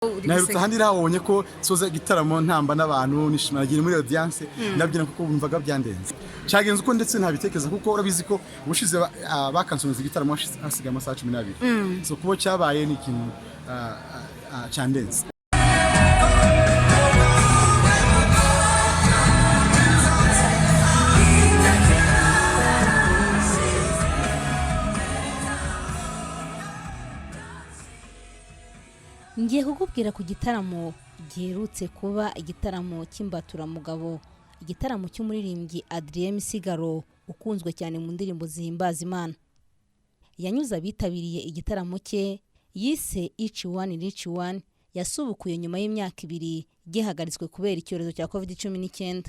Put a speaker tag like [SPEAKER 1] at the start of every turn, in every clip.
[SPEAKER 1] Uri
[SPEAKER 2] Naherutse
[SPEAKER 1] guseka.
[SPEAKER 2] Ahandi nabonye ko soza igitaramo ntamba n'abantu nishima, nagiye muri audience ndabyina kuko bumvaga byandenze. Cyagenze uko ndetse ntabitekereza, kuko urabizi ko ubushize bakansonza igitaramo hasigaye amasaha 12, so kuba cyabaye ni ikintu cyandenze.
[SPEAKER 3] Ngiye kukubwira ku gitaramo giherutse kuba, igitaramo cy'imbaturamugabo, igitaramo cy'umuririmbyi Adrien Misigaro ukunzwe cyane mu ndirimbo zihimbaza Imana. Yanyuze abitabiriye igitaramo cye yise Each One Reach One, yasubukuye nyuma y'imyaka 2 gihagaritswe kubera icyorezo cya COVID-19.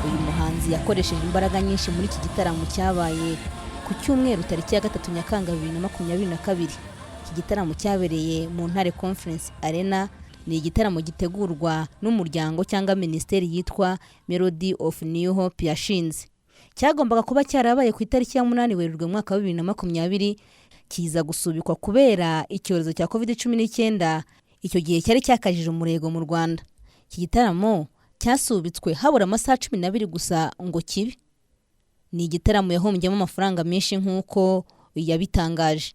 [SPEAKER 3] Uyu muhanzi yakoresheje imbaraga nyinshi muri iki gitaramo cyabaye ku cyumweru tariki ya 3 Nyakanga 2022. Iki gitaramo cyabereye mu Ntare Conference Arena. Ni igitaramo gitegurwa n'umuryango cyangwa minisiteri yitwa Melody of New Hope yashinze. Cyagombaga kuba cyarabaye ku itariki ya 8 Werurwe mu mwaka wa 2020, kiza gusubikwa kubera icyorezo cya COVID-19, icyo gihe cyari cyakajije umurego mu Rwanda. Iki gitaramo cyasubitswe habura amasaha 12 gusa ngo kibe. Ni igitaramo yahombyemo amafaranga menshi nk'uko yabitangaje.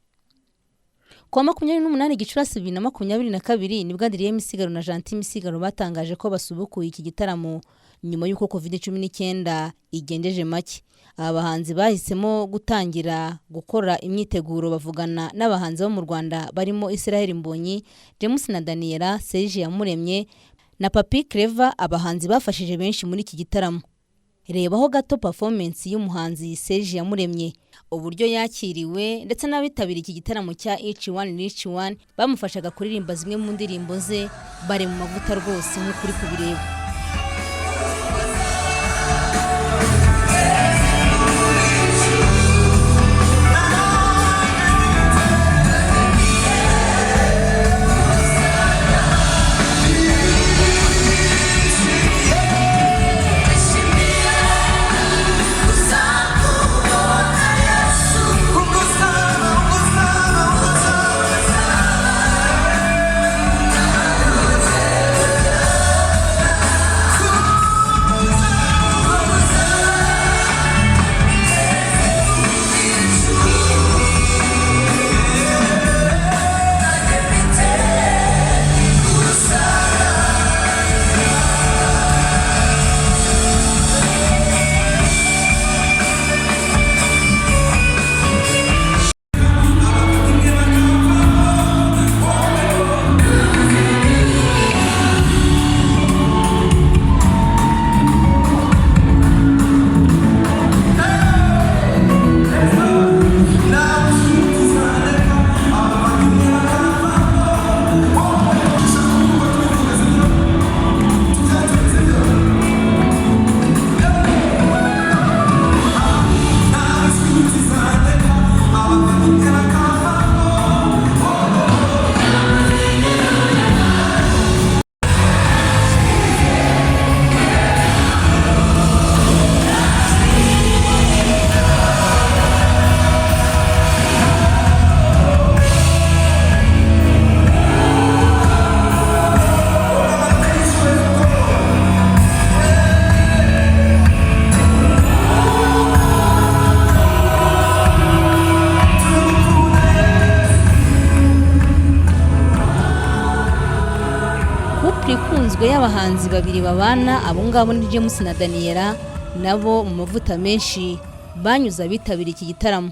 [SPEAKER 3] Ku wa 28 Gicurasi 2022 nibwo Adrien Misigaro na Gentil Misigaro batangaje ko basubukuye iki gitaramo nyuma y'uko COVID-19 igendeje make. Aba bahanzi bahisemo gutangira gukora imyiteguro, bavugana n'abahanzi bo mu Rwanda barimo Israel Mbonyi, James na Daniella, Serge Iyamuremye na Papi Clever, abahanzi bafashije benshi muri iki gitaramo. Rebaho gato performance y'umuhanzi Serge Iyamuremye, uburyo yakiriwe ndetse n'abitabiriye iki gitaramo cya Each One Reach One bamufashaga kuririmba zimwe mu ndirimbo ze, bari mu mavuta rwose nk'uko uri kubireba. Couple ikunzwe y'abahanzi babiri babana, abo ngabo ni James na Daniella, nabo mu mavuta menshi banyuze abitabiriye iki gitaramo.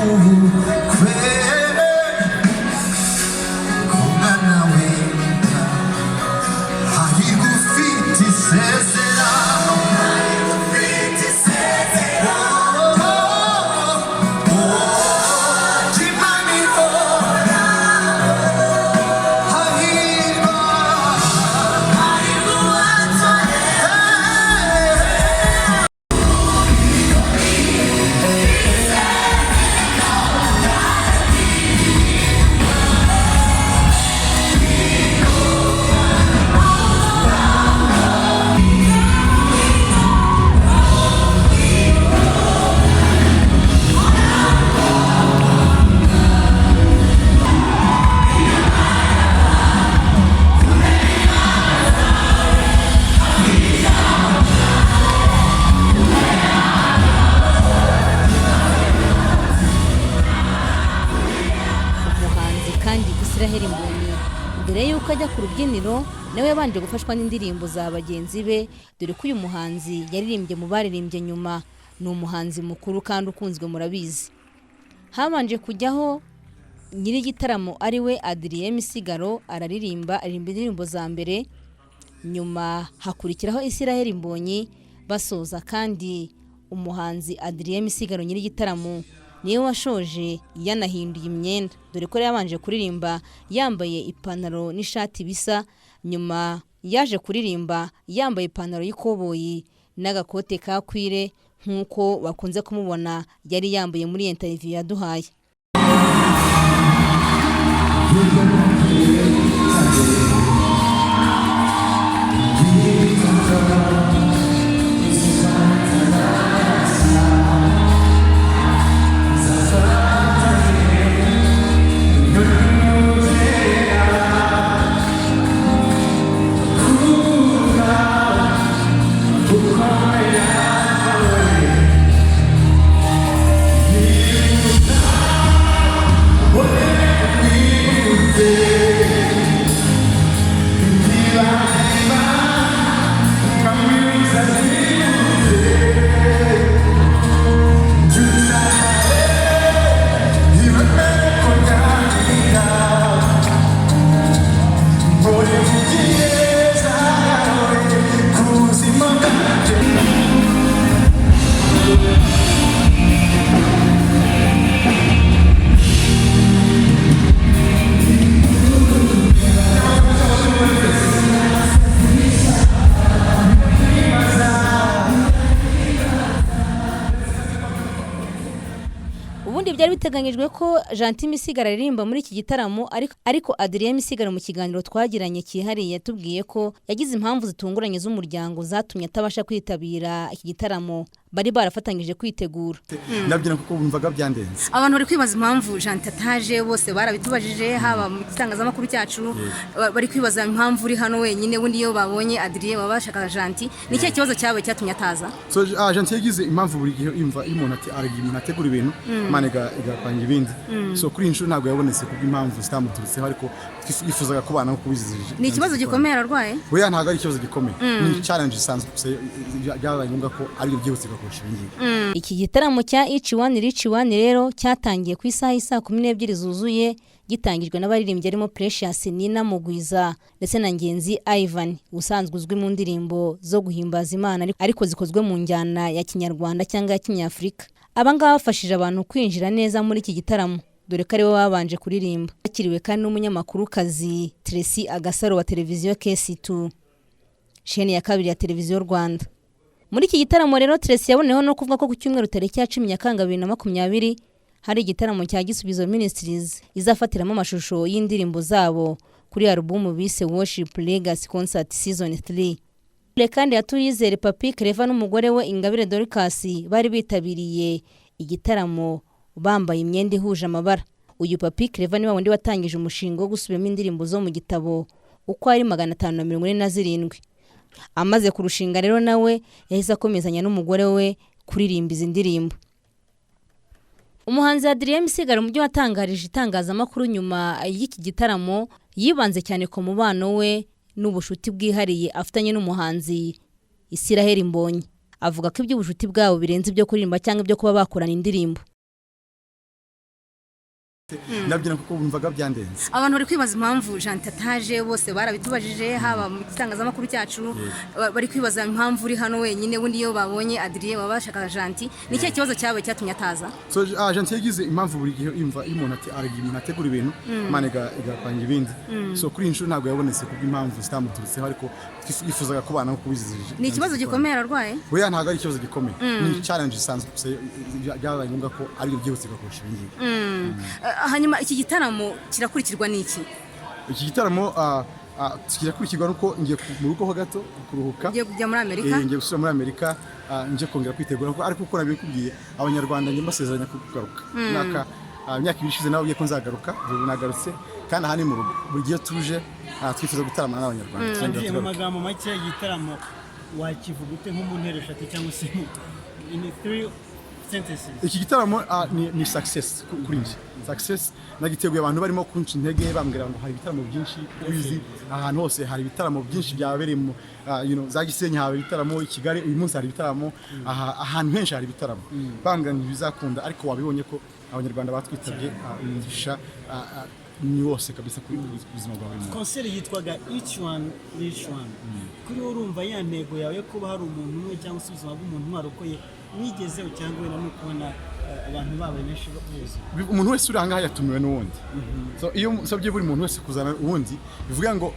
[SPEAKER 4] Ubukwe ku mwana w'intama, hahirwa ufite isezerano, ufite isezerano ry'Imana ihora.
[SPEAKER 3] Mbere y'uko ajya ku rubyiniro, nawe yabanje gufashwa n'indirimbo za bagenzi be, dore ko uyu muhanzi yaririmbye mu baririmbye nyuma. Ni umuhanzi mukuru kandi ukunzwe, murabizi. Habanje kujyaho nyir'igitaramo, ari we Adrien Misigaro, araririmba, aririmba indirimbo za mbere. Nyuma hakurikiraho Israel Mbonyi. Basoza kandi, umuhanzi Adrien Misigaro nyir'igitaramo niwe washoje, yanahinduye imyenda, dore ko yari yabanje kuririmba yambaye ipantaro n'ishati bisa. Nyuma yaje kuririmba yambaye ipantaro y'ikoboyi n'agakote ka cuir, nk'uko bakunze kumubona yari yambaye muri interview yaduhaye. Ubundi byari biteganyijwe ko Gentil Misigaro aririmba muri iki gitaramo, ariko Adrien Misigaro mu kiganiro twagiranye cyihariye yatubwiye ko yagize impamvu zitunguranye z'umuryango zatumye atabasha kwitabira iki gitaramo bari barafatanyije kwitegura.
[SPEAKER 2] Ndabyina kuko bumvaga byandenze.
[SPEAKER 3] Abantu bari kwibaza impamvu Gentil ataje. Bose barabitubajije, haba mu gitangazamakuru cyacu, bari kwibaza impamvu uri hano wenyine. Ubundi iyo babonye Adrien baba bashaka Gentil. Ni ikihe kibazo cyabaye cyatumye ataza?
[SPEAKER 2] So Gentil yagize impamvu. Buri gihe yumva iyo umuntu ati aragiye, umuntu ategura ibintu, Imana igapanga ibindi. So kuri iyi nshuro ntabwo yabonetse kubw'impamvu zitamuturutseho, ariko yifuzaga kubana nkuko ubizije.
[SPEAKER 3] Ni ikibazo gikomeye? Ararwaye?
[SPEAKER 2] Oya, ntabwo ari ikibazo gikomeye, ni challenge isanzwe gusa. Byabaye ngombwa ko aribyo byihutirwa kurusha ibi ngibi.
[SPEAKER 3] Iki gitaramo cya Each One Reach One rero cyatangiye ku isaha y'isaa 12 zuzuye, gitangijwe n'abaririmbyi harimo Precious Nina Mugwiza ndetse na Ngenzi Ivan, usanzwe uzwi mu ndirimbo zo guhimbaza Imana ariko zikozwe mu njyana ya Kinyarwanda cyangwa ya Kinyafurika. Aba ngaba bafashije abantu kwinjira neza muri iki gitaramo, dore ko aribo babanje kuririmba. Bakiriwe kandi n'umunyamakurukazi Tracy Agasaro wa televiziyo KC2, sheni ya kabiri ya Televiziyo Rwanda. Muri iki gitaramo rero, Tracy yaboneyeho no kuvuga ko ku cyumweru tariki ya 10 Nyakanga 2020 hari igitaramo cya Gisubizo Ministries izafatiramo amashusho y'indirimbo zabo kuri alubumu bise Worship Legacy Concert Season 3. Kandi Tuyizere Papi Clever n'umugore we Ingabire Dorcas bari bitabiriye igitaramo bambaye imyenda ihuje amabara. Uyu Papi Clever ni wa wundi watangije umushinga wo gusubiramo indirimbo zo mu gitabo uko ari 547. Amaze kurushinga rero, nawe yahise akomezanya n'umugore we kuririmba izi ndirimbo. Umuhanzi Adrien Misigaro, mu byo watangarije itangazamakuru nyuma y'iki gitaramo, yibanze cyane ku mubano we n'ubushuti bwihariye afitanye n'umuhanzi Israel Mbonyi, avuga ko iby'ubushuti bwabo birenze ibyo kuririmba cyangwa ibyo kuba bakorana indirimbo.
[SPEAKER 2] Ndabyina kuko bumvaga byandenze.
[SPEAKER 3] Abantu bari kwibaza impamvu Gentil ataje. Bose barabitubajije, haba mu gitangazamakuru cyacu, bari kwibaza impamvu uri hano wenyine. Ubundi iyo babonye Adrien baba bashaka Gentil. Ni ikihe kibazo cyabaye cyatumye ataza?
[SPEAKER 2] So Gentil yagize impamvu. Buri gihe yumva iyo umuntu ati aragiye, umuntu ategura ibintu, Imana igapanga ibindi. So kuri iyi nshuro ntabwo yabonetse kubw'impamvu zitamuturutseho, ariko yifuzaga kubana nkuko ubizije.
[SPEAKER 3] Ni ikibazo gikomeye? Ararwaye?
[SPEAKER 2] Oya, ntabwo ari ikibazo gikomeye, ni challenge isanzwe gusa. Byabaye ngombwa ko aribyo byihutirwa kurusha ibi ngibi.
[SPEAKER 3] Hanyuma iki gitaramo kirakurikirwa n'iki?
[SPEAKER 2] Iki gitaramo kirakurikirwa nuko ngiye mu rugo ho gato kuruhuka.
[SPEAKER 3] Ugiye kujya muri Amerika?
[SPEAKER 2] Ngiye gusubira muri Amerika, nje kongera kwitegura ariko uko nabikubwiye, Abanyarwanda njye mbasezeranya kugaruka. Imyaka 2 ishize nababwiye ko nzagaruka, ubu nagarutse kandi aha ni mu rugo. Buri gihe tuje, twifuza gutaramana n'Abanyarwanda. Tuzongera
[SPEAKER 1] Mu
[SPEAKER 2] tugaruke.
[SPEAKER 1] magambo make, igitaramo wakivuga ute nko mu ntero eshatu cyangwa se in three Synthesis.
[SPEAKER 2] Iki gitaramo ni success kuri njye, success nagiteguye abantu barimo kunca intege, bambwira ngo hari ibitaramo byinshi ubizi, ahantu hose hari ibitaramo byinshi byabereye mu za Gisenyi haba ibitaramo, i Kigali uyu munsi hari ibitaramo, ahantu henshi hari ibitaramo, bambwira ngo ntibizakunda, ariko wabibonye ko Abanyarwanda batwitabye. Umugisha ni wose kabisa kuri ku buzima bwa buri muntu.
[SPEAKER 1] Concert yitwaga Each One Reach One. Kuri wowe, urumva ya ntego yawe yo kuba hari umuntu umwe cyangwa se ubuzima bw'umuntu warokoye wigezeho, cyangwa wenda ni ukubona abantu babaye benshi buzuye?
[SPEAKER 2] Umuntu wese uri ahangaha yatumiwe n'uwundi. So iyo usabye buri muntu wese kuzana uwundi, bivuga ngo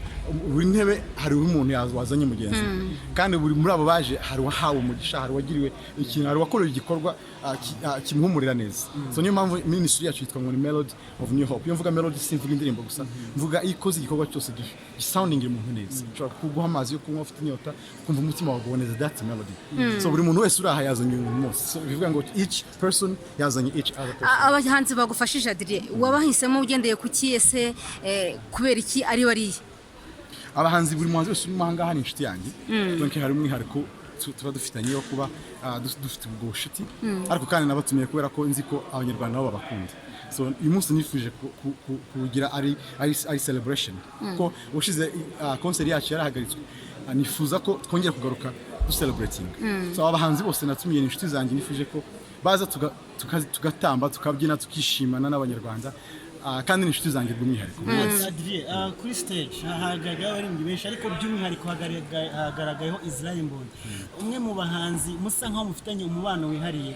[SPEAKER 2] buri ntebe hari umuntu wazanye mugenzi we. Kandi buri muri abo baje hari uwahawe umugisha, hari uwagiriwe ikintu, hari uwakorewe igikorwa kimuhumurira neza. So niyo mpamvu ministry yacu yitwa ngo ni Melody of New Hope. Iyo mvuga melody, simvuga indirimbo gusa, mvuga iyo ikoze igikorwa cyose gisoundingira umuntu neza. Ushobora kuguha amazi yo kunywa ufite inyota, ukumva umutima wawe neza, that's melody. So buri muntu wese uri aha yazanye umuntu wose. So bivuga ngo each person yazanye each other person.
[SPEAKER 5] Abahanzi bagufashije, Adrien, wabahisemo ugendeye ku ki? Ese kubera iki ari bariya?
[SPEAKER 2] Abahanzi, buri muhanzi wese urimo ahangaha ni inshuti yanjye. Donc hari umwihariko tuba dufitanye wo kuba dufite ubwo bucuti, ariko kandi nabatumiye kubera ko nzi ko Abanyarwanda nabo babakunda. So uyu munsi nifuje kugira ari celebration, kuko ubushize concert yacu yarahagaritswe. Nifuza ko twongera kugaruka du celebrating. So abahanzi bose natumiye ni inshuti zanjye, nifuje ko baza tugatamba, tukabyina, tukishimana n'Abanyarwanda. Kandi ni inshuti zanjye by'umwihariko buri wese.
[SPEAKER 1] Adrien, kuri stage hagaragayeho abaririmbyi benshi, ariko by'umwihariko hagaragayeho Israel Mbonyi, umwe mu bahanzi musa nkaho mufitanye umubano wihariye.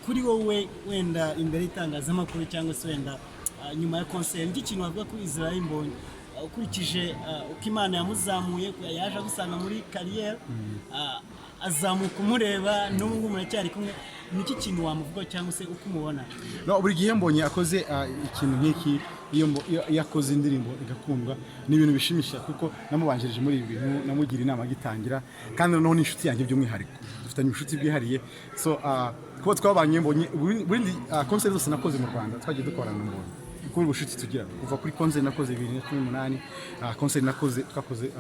[SPEAKER 1] Kuri wowe, wenda imbere y'itangazamakuru cyangwa se wenda nyuma ya concert, nicyo kintu wavuga kuri Israel Mbonyi, ukurikije uko Imana yamuzamuye, yaje agusanga muri carrière, azamuka umureba, n'ubu ngubu muracyari kumwe, niki kintu wamuvugaho cyangwa se uko umubona?
[SPEAKER 2] No, buri gihe mbonye akoze ikintu nk'iki, iyo akoze indirimbo igakundwa, ni ibintu bishimisha, kuko namubanjirije muri ibi bintu, namugira inama agitangira, kandi noneho ni inshuti yanjye by'umwihariko, dufitanye ubucuti bwihariye. So kuba twabanye, mbonye burindi concert zose nakoze mu Rwanda twagiye dukorana, mbonye kuri ubucuti tugira kuva kuri concert nakoze 2018, concert nakoze twakoze,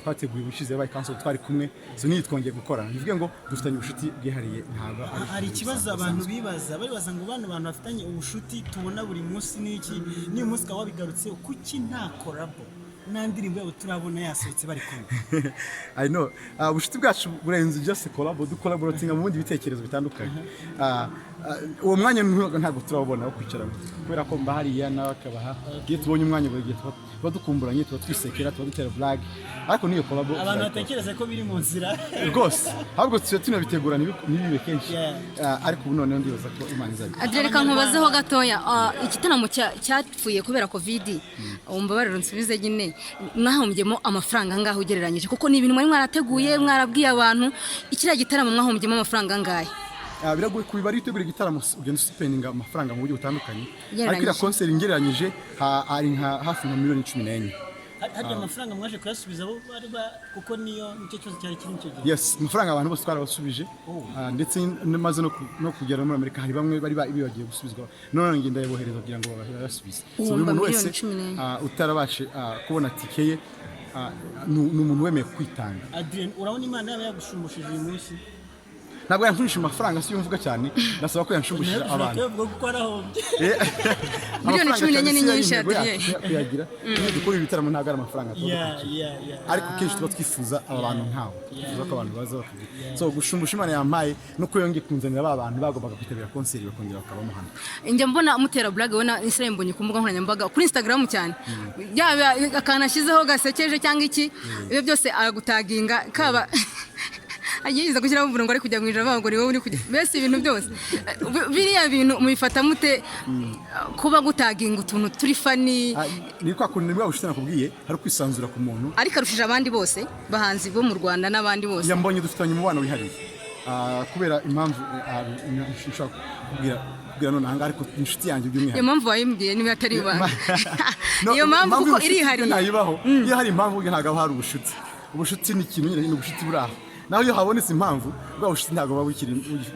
[SPEAKER 2] twateguye ubushize yabaye cancel, twari kumwe. So niyi twongeye gukorana, bivuge ngo dufitanye ubucuti bwihariye, ntabwo ari
[SPEAKER 1] Hari ikibazo
[SPEAKER 2] bisanzwe.
[SPEAKER 1] abantu bibaza, baribaza ngo bano bantu bafitanye ubushuti tubona buri munsi n'iki, n'uyu munsi ukaba wabigarutse, kuki nta collabo, nta ndirimbo yabo turabona yasohotse bari kumwe?
[SPEAKER 2] I know. Ubucuti bwacu burenze just collabo, ducollaboratinga mu bindi bitekerezo bitandukanye. Uwo mwanya ntabwo turabona wo kwicara, kubera ko mba hariya nawe akabaha. Iyo tubonye umwanya, buri gihe tuba dukumburanye, tuba twisekera, tuba dutera blague, ariko n'iyo collabo
[SPEAKER 1] Abantu
[SPEAKER 2] tuzayikora.
[SPEAKER 1] batekereza ko biri mu nzira.
[SPEAKER 2] Rwose, ahubwo tuba tunabitegura ntibibe kenshi. Ariko ubu noneho ndibaza ko Imana izabikora.
[SPEAKER 5] Adrien, reka nkubazeho gatoya. Igitaramo cyapfuye kubera COVID, umbabarire unsubize nyine, mwahombyemo amafaranga angahe ugereranyije? Kuko ni ibintu mwari mwarateguye, mwarabwiye abantu. Ikiriya gitaramo mwahombyemo amafaranga angahe?
[SPEAKER 2] Biragoye kubibara. Iyo utegura igitaramo ugenda uspendinga amafaranga mu buryo butandukanye.
[SPEAKER 5] Ugereranyije.
[SPEAKER 2] Ariko iriya concert ngereranyije ari nka hafi nka miliyoni 14.
[SPEAKER 1] Harya amafaranga mwaje kuyasubiza abo bari ba, kuko niyo nicyo kibazo cyari kiri icyo gihe?
[SPEAKER 2] Yes, amafaranga abantu bose twarabasubije. Ndetse maze no kugera muri Amerika hari bamwe bari bibagiye gusubizwa, none ngenda ndayabohereza kugira ngo bayasubize. So buri
[SPEAKER 5] Uhomba
[SPEAKER 2] muntu wese
[SPEAKER 5] miliyoni 14.
[SPEAKER 2] Utarabashe kubona tike ye, ni umuntu wemeye kwitanga.
[SPEAKER 1] Adrien, urabona Imana yaba yagushumbishije uyu munsi?
[SPEAKER 2] Ntabwo yanshumbishije amafaranga, si yo mvuga cyane, ndasaba ko yanshumbishije abantu.
[SPEAKER 1] Kuyavuga kuko warahombye.
[SPEAKER 5] Miliyoni 14 ni nyinshi,
[SPEAKER 2] Intego
[SPEAKER 5] Adrien.
[SPEAKER 2] yacu kuyagira. Iyo dukora ibitaramo ntabwo ari amafaranga tuba dukurikiye, ariko kenshi tuba twifuza aba bantu nkawe, twifuza ko abantu baza bakagira. So gushumbusha Imana yampaye no ko yongeye kunzanira ba bantu bagombaga kwitabira concert bakongera bakabamo hano.
[SPEAKER 5] Njya mbona mutera blague wowe na Israel Mbonyi ku mbuga nkoranyambaga, kuri Instagram cyane, yaba akantu ashyizeho gasekeje cyangwa iki, ibyo byose aragutaginga, kaba agerageza gushyiraho umurongo ari kujya mu ijoro, avuga ngo ni wowe uri kujya, mbese ibintu byose. Biriya bintu mubifata mute, kuba gutaginga utuntu turi funny?
[SPEAKER 2] Ni kwa kuntu, ni bwa bushuti nakubwiye, hari kwisanzura ku muntu.
[SPEAKER 5] Ariko arushije abandi bose bahanzi bo mu Rwanda n'abandi bose.
[SPEAKER 2] Yambonye dufitanye umubano wihariye. Kubera impamvu nshobora kubwira none ahangaha, ariko inshuti yanjye
[SPEAKER 5] Iyo
[SPEAKER 2] by'umwihariko.
[SPEAKER 5] mpamvu wayimbwiye niba atari ibanga?
[SPEAKER 2] No,
[SPEAKER 5] Iyo mpamvu kuko
[SPEAKER 2] y'ubucuti
[SPEAKER 5] irihariye.
[SPEAKER 2] ntayibaho. Iyo hari impamvu, ntabwo haba hari ubushuti. Ubushuti ni ikintu nyine, ni ubushuti buri aho. Naho iyo habonetse impamvu, bwa bucuti ntabwo buba bukiri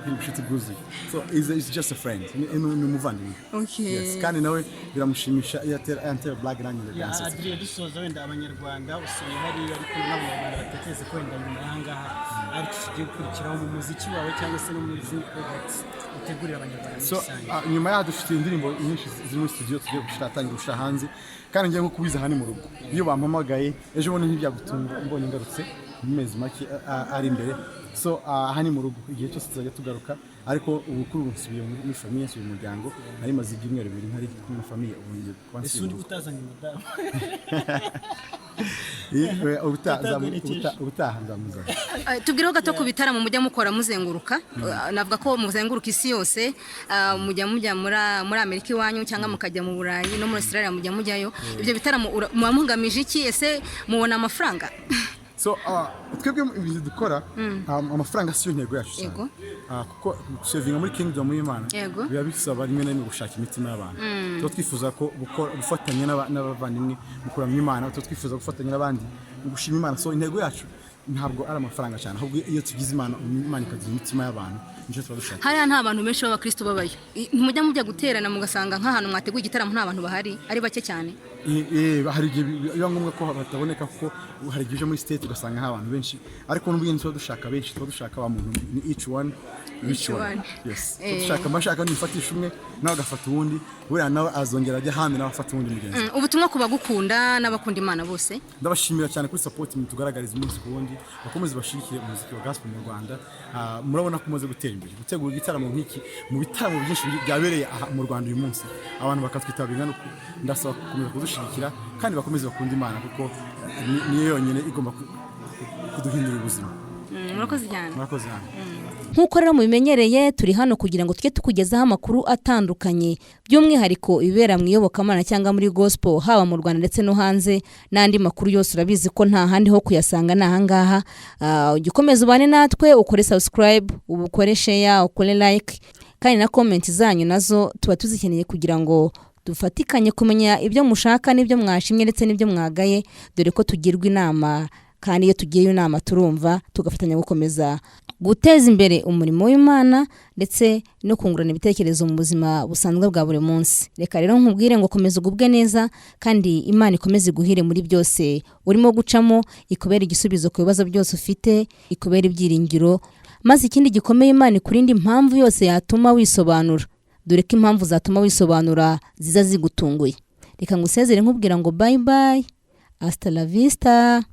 [SPEAKER 2] ubucuti bwuzuye. So is just a friend, ni umuvandimwe. Yes, kandi nawe biramushimisha iyo atera blague, nanjye biransetsa.
[SPEAKER 1] Adrien, dusoza, wenda abanyarwanda usuye hariya, ariko n'abanyarwanda batekereze ko wenda nyuma y'ahangaha ari iki kigiye gukurikiraho mu muziki wawe cyangwa se no muri izindi projects utegurira abanyarwanda muri
[SPEAKER 2] So
[SPEAKER 1] rusange?
[SPEAKER 2] Nyuma yaho dufite indirimbo nyinshi ziri muri studio tugiye gutangira gushyira hanze. Kandi ngiye nko kubiza aha ni mu rugo, iyo bampamagaye ejo bundi ntibyagutunga mbonye ngarutse mu mezi make ari imbere. So aha ni mu rugo, igihe cyose tuzajya tugaruka. Ariko ubu kuri ubu nsubiye muri famille, nsubiye mu muryango. Nari maze ibyumweru 2 ntari kumwe na famille, ubu ngiye kuba
[SPEAKER 1] Ese
[SPEAKER 2] nsubiye
[SPEAKER 1] undi
[SPEAKER 2] mu rugo.
[SPEAKER 1] utazanye umudamu?
[SPEAKER 2] Ubutaha ubutaha nzamuzana.
[SPEAKER 5] Tubwireho gato ku bitaramo mujya mukora muzenguruka. Navuga ko muzenguruka isi yose, mujya muri Amerika iwanyu cyangwa mukajya mu Burayi no muri Australia mujya mujyayo. Ibyo bitaramo muba mugamije iki? Ese mubona amafaranga?
[SPEAKER 2] So twebwe ibintu dukora, amafaranga siyo ntego yacu cyane. Kuko guservinga muri kingdom y'Imana biba bisaba rimwe na rimwe gushaka imitima y'abantu. Tuba twifuza ko gufatanya n'abavandimwe mu kuramya Imana, tuba twifuza gufatanya n'abandi mu gushima Imana. So intego yacu ntabwo ari amafaranga cyane, ahubwo iyo tugize Imana, Imana ikagira imitima y'abantu, nicyo tuba dushaka.
[SPEAKER 5] Hariya nta bantu benshi b'abakristo babayo. Ntimujya mujya guterana mugasanga nk'ahantu mwateguye igitaramo nta bantu bahari, ari bake cyane?
[SPEAKER 2] Hari igihe biba ngombwa ko bataboneka, kuko hari igihe uje muri state ugasanga nta bantu benshi. Ariko n'ubwo tuba dushaka benshi, tuba dushaka ba muntu ni each one reach
[SPEAKER 5] Each
[SPEAKER 2] one.
[SPEAKER 5] one.
[SPEAKER 2] Yes, tuba dushaka amashaka nifatisha umwe, nawe agafata uwundi, buriya nawe azongera ajya ahandi, nawe afata uwundi mugenzi we.
[SPEAKER 5] Ubutumwa ku bagukunda n'abakunda Imana bose?
[SPEAKER 2] Ndabashimira cyane kuri support mutugaragariza umunsi ku wundi. Bakomeze bashigikire umuziki wa gospel mu Rwanda. Murabona ko umaze gutera imbere. Gutegura igitaramo nk'iki mu bitaramo byinshi byabereye aha mu Rwanda uyu munsi, abantu bakatwitaba bingana uku, ndasaba gukomeza kudushyigikira kandi bakomeze bakunde Imana, kuko niyo yonyine igomba kuduhindura ubuzima.
[SPEAKER 5] Murakoze cyane.
[SPEAKER 2] Murakoze hano.
[SPEAKER 3] Nk'uko rero mubimenyereye, turi hano kugira ngo tujye tukugezaho amakuru atandukanye, by'umwihariko ibibera mu iyobokamana cyangwa muri gospel, haba mu Rwanda ndetse no hanze, n'andi makuru yose. Urabizi ko nta handi ho kuyasanga, ni ahangaha. Ujye ukomeza ubane natwe, ukore subscribe, ukore share, ukore like, kandi na comment zanyu nazo tuba tuzikeneye kugira ngo dufatikanye kumenya ibyo mushaka n'ibyo mwashimye ndetse n'ibyo mwagaye, dore ko tugirwa inama, kandi iyo tugiyeyo inama turumva, tugafatanya gukomeza guteza imbere umurimo w'Imana ndetse no kungurana ibitekerezo mu buzima busanzwe bwa buri munsi. Reka rero nkubwire ngo komeza ugubwe neza, kandi Imana ikomeze iguhire muri byose urimo gucamo, ikubere igisubizo ku bibazo byose ufite, ikubere ibyiringiro. Maze ikindi gikomeye, Imana ikurinde impamvu yose yatuma wisobanura, dore ko impamvu zatuma wisobanura ziza zigutunguye. Reka ngusezere nkubwira ngo bye bye, hasta la vista.